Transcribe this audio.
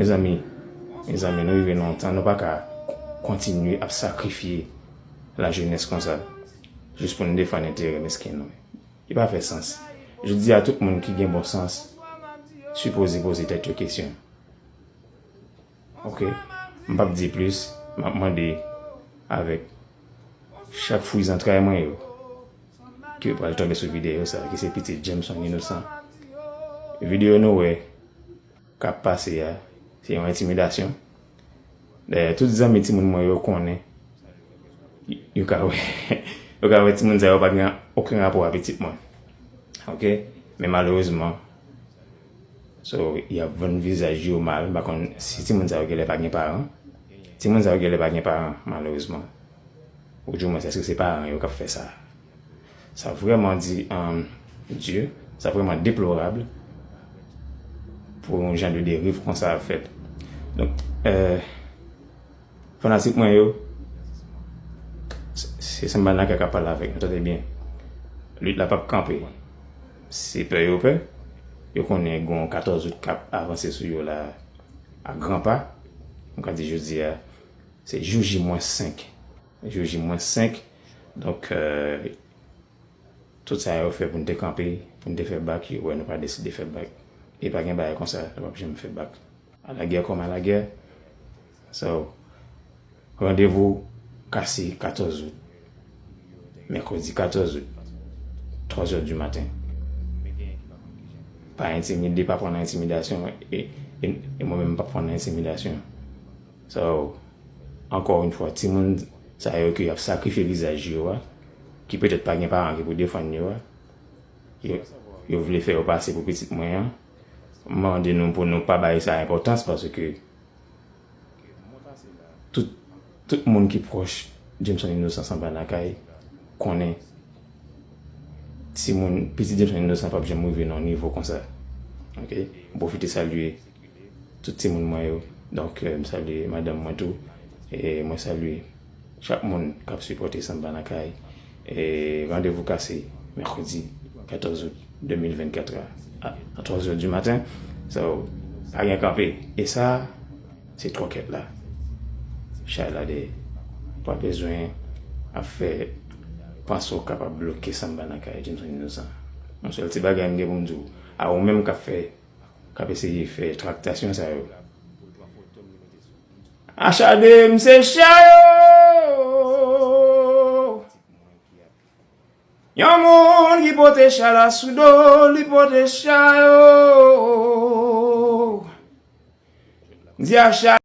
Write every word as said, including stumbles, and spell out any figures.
Mezanmi, mezanmi, nou rive nan yon tan, nou pa ka kontinye ap sakrifye lajenès konsa, jis pou n defann enterè mesken nou. Li pa fè sans. Jodi a, tout moun ki gen bon sans sipoze poze tèt yo kesyon. Oke? M p ap di plis, m ap mande avèk chak fwi zantray mwen yo ki pral tonbe sou videyo sa, ki se pitit Jameson Inosan. Videyo nou wè k ap pase a, se yon entimidasyon. Dayè, tout zanmi timoun mwen yo konnen, yo ka wè, yo ka wè timoun sa yo pa gen okenn rapò a pitit mwen. Oke? Men malerezman, so, y ap vann vizaj yo mal. M pa konn si timoun sa yo genlè pa gen paran. Timoun sa yo genlè pa gen paran, malerezman. Ou di mwen, èske se paran yo k ap fè sa? Sa vrèman di, um, Dye, sa vrèman deplorab pou yon jan de deriv konsa ap fèt. Donk, euh, fanatik mwen yo, se, se Samba Naka k ap pale avèk nou, tande byen. Lit la p ap kanpe. Se pè yo pè. Yo konnen gen yon katòz out k ap avanse sou yo la a gran pa. M ka di jodi a, se jou J mwens senk. Jou J mwens senk. Donk, euh, tout sa yo fè pou n te kanpe, pou n te fè bak, yo wè nou pa deside fè bak. E pa gen bagay konsa, nou p ap janm fè bak. À la guerre comme à la guerre. So, randevou kase katòz out. Mèkredi katòz out, twa zè di maten. Pa entimide, pa pran nan entimidasyon, e, e, e mwen menm m p ap pran nan entimidasyon. So, ankò yon fwa, timoun sa yo ke y ap sakrifye vizaj yo a, ki petèt pa gen paran ki pou defann yo a, yo, yo vle fè yo pase pou pitit mwen an, m mande nou pou nou pa bay sa enpòtans, paske tout, tout moun ki pwòch Jameson Inosan Samba Naka konnen timoun, pitit Jameson Inosan p ap janm rive nan yon nivo konsa. Oke? M pwofite salye tout timoun mwen yo. Donk, euh, m salye madanm mwen tou. E mwen salye chak moun k ap sipòte Samba Naka. E randevou kase mèkredi katòz out de mil vennkat a, a, a twa zè di maten. So, pa gen kanpe. E sa, se twòkèt la. Chay la dèyè. Pa bezwen ap fè panse w kapab bloke Samba Naka Jameson Inosan. Yon sèl ti bagay m gen pou m di w, a ou menm k ap fè, k ap eseye fè traktasyon sa yo. Achade m se chay o. Yon moun ki pote chay la sou do, li pote chay o. M di achade